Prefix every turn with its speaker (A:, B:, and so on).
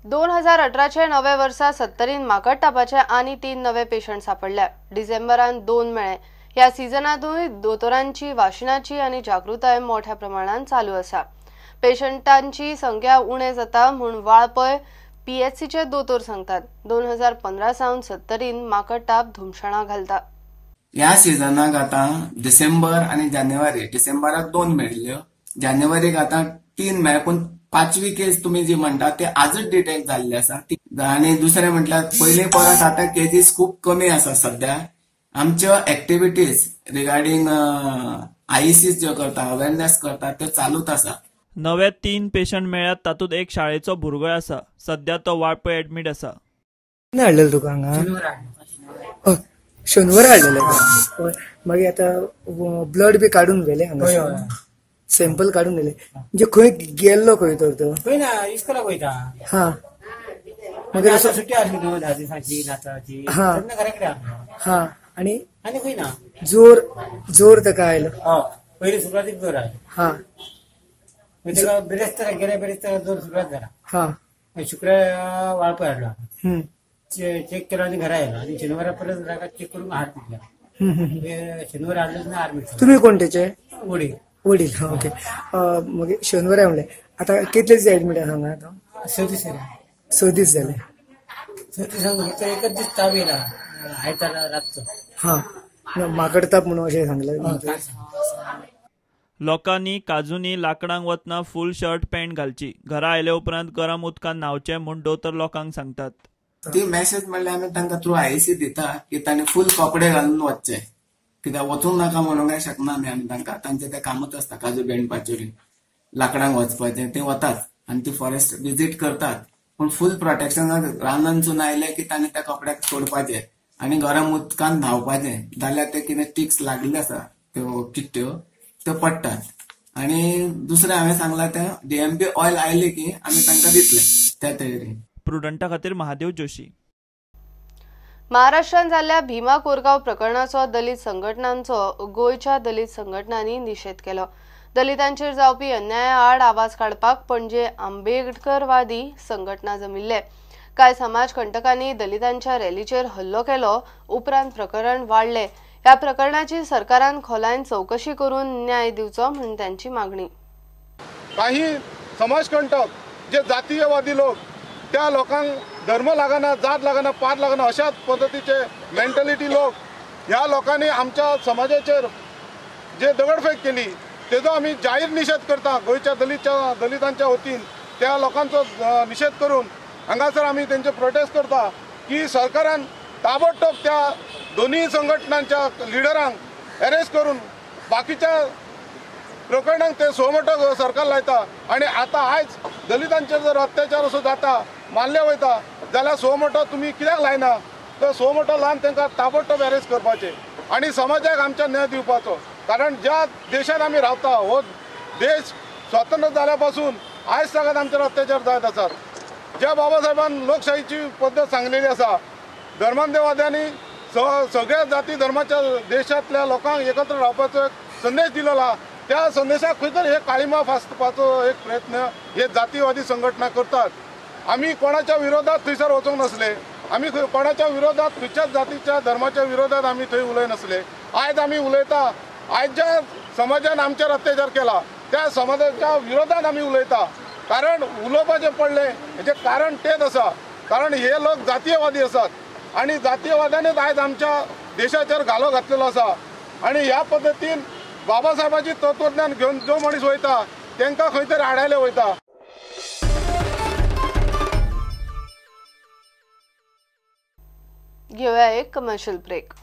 A: 2018चे नव्या वर्सा सत्तरीन माकडतापाचे आनी 3 नवे पेशंट सापडले. डिसेंबरान 2 मेळ्ळे. ह्या सिजनांतूय दोतोरांची वाशिनाची आनी जागृताय मोठ्या प्रमाणात चालू आसा. पेशंटांची संख्या उणे जाता म्हूण वाळपय पीएचसीचे दोतोर सांगतात. 2015 सावन सत्तरीन माकडताप धुमशणां घालता.
B: ह्या सिजनाक आतां डिसेंबर आनी जानेवारी, डिसेंबराक 2 मेळिल्ल्यो, जानेवारीक आतां 3 मेळ्ळे, पूण 5वी केस तुमी जी म्हणटा ते आजच डिटेक्ट जाल्ली आसा. आनी दुसरें म्हटल्यार पयलीं परस आतां केजीस खूब कमी आसा सद्या. आमच्यो एक्टिविटीज रिगार्डींग आयईसीस ज्यो करता, अवेरनेस करता, त्यो चालूच आसा.
C: नवे 3 पेशंट मेळ्ळ्यात, तातूंत एक शाळेचो भुरगोय आसा. सध्या तो वाळपय एडमीट आसा.
D: हाडलेलो तुका हांगा शनिवार हाडलेले, मागीर आतां ब्लड बी काडून व्हेले हांगा, सॅम्पल काडून व्हेले. म्हणजे खंय गेल्लो खंय तर तो?
E: खंय ना, इस्कोलाक वयता.
D: हा,
E: मागीर सुट्टी आसली न्हू 10 दिसांची नाताळाची, तेन्ना घरा कडेन आसलो.
D: हा, आनी
E: आनी खंय ना.
D: जोर जोर ताका आयलो?
E: हय, पयलीं सुरवातीक जोर आयलो.
D: हा,
E: ताका बिरेस्तारा गेल्या बिरेस्तारा जोर सुरवात जाला.
D: हा,
E: शुक्रार वाळपय हाडलो, चेक केलो आनी घरा आयलो. आनी शनिवारा परत ताका चेक करून हार दिल्या. शनिवार हाडलोच ना हार.
D: तुमी कोण तेचे?
E: वडील.
D: वडील, ओके. मागीर शनिवारा म्हणलें, आतां कितले दीस एडमीट आसा हांगा आतां?
E: 6 दीस जाले.
D: 6 दीस जाले.
E: 6 दिसांक फक्त एकच दीस ताप येयला, आयतारा रातचो.
D: हा, माकडताप म्हणून अशें सांगलें.
C: लोकांनी काजूनी लाकडांक वतना फूल शर्ट पॅन्ट घालची, घरा आयले उपरांत गरम उदकान न्हावचें म्हूण दोतोर लोकांक सांगतात.
B: ती मेसेज म्हणल्यार आमी तांकां थ्रू आयईसी दिता की तांणी फूल कपडे घालून वचचे, कित्याक वचूंक नाका म्हणूंक काय शकना आमी. आमी तांकां तांचें तें कामूच आसता, काजू बेणपाचें, लाकडांक वचपाचें, ते वतात आनी ती फॉरेस्ट विजीट करतात. पूण फूल प्रोटेक्शनाक रानांतसून आयले की तांणी त्या कपड्याक सोडपाचें आनी गरम उदकान न्हावपाचें, जाल्यार ते कितें टिक्स लागिल्ले आसा त्यो किट्ट्यो त्यो पडटात. आनी दुसरें हांवें सांगलां तें डीएमपी ऑयल आयलें की आमी तांकां दितले त्या तयारी.
C: प्रुडंटा खातीर महादेव जोशी.
A: महाराष्ट्रांत जाल्ल्या भीमा कोरगांव प्रकरणाचो दलित संघटनांचो गोंयच्या दलित संघटनांनी निशेध केलो. दलितांचेर जावपी अन्याया आड आवाज काडपाक पणजे आंबेडकरवादी संघटना जमिल्ले. कांय समाज कंटकांनी दलितांच्या रॅलीचेर हल्लो केलो, उपरांत प्रकरण वाडले. ह्या प्रकरणाची सरकारान खोलायेन चवकशी करून न्याय दिवचो म्हूण तांची मागणी.
F: काही समाजकंटक जे जातीयवादी लोक त्या लोकांक धर्म लागना, जात लागना, पात लागना अशाच पद्दतीचे मेंटलिटी लोक ह्या लोकांनी आमच्या समाजाचेर जे दगडफेक केली तेजो आमी जाहीर निशेध करता. गोंयच्या दलितांच्या वतीन त्या लोकांचो निशेध करून हांगासर आमी तेंचे प्रोटेस्ट करता की सरकारान ताबडतोब त्या दोन्ही संघटनांच्या लिडरांक अरेस्ट करून बाकीच्या प्रकरणांक ते सोमोटो सरकार लायता. आनी आतां आयज दलितांचेर जर अत्याचार असो जाता, मारले वयता, जाल्यार सोमोटो तुमी कित्याक लायना? तर सोमोटो लावन तांकां ताबडतोब अरेस्ट करपाचें आनी समाजाक आमच्या न्याय दिवपाचो. कारण ज्या देशांत आमी रावता हो देश स्वतंत्र जाल्या पासून आयज सागत आमचेर अत्याचार जायत आसात. ज्या बाबासाहेबान लोकशाहीची पद्दत सांगलेली आसा, धर्मांधवाद्यांनी सगळ्या जाती धर्माच्या देशांतल्या लोकांक एकत्र रावपाचो एक संदेश दिलेलो, त्या संदेशाक खंय तरी हे काळीमा फासपाचो एक प्रयत्न हे जातीवादी संघटना करतात. आमी कोणाच्या विरोधात थंयसर वचूंक नासले, आमी कोणाच्या विरोधात खंयच्याच जातीच्या धर्माच्या विरोधात आमी थंय उलय नासले. आयज आमी उलयता, आयज ज्या समाजान आमचेर अत्याचार केला त्या समाजाच्या विरोधात आमी उलयता. कारण उलोवपाचें पडलें हेचें कारण तेच आसा, कारण हे लोक जातीयवादी आसात आनी जातीयवादानच आयज आमच्या देशाचेर घालो घातलेलो आसा. आनी ह्या पद्दतीन बाबासाहेबाची तत्वज्ञान घेवन जो मनीस वयता तांकां खंय तरी आडायले वयता.
A: घेऊया एक कमर्शियल ब्रेक.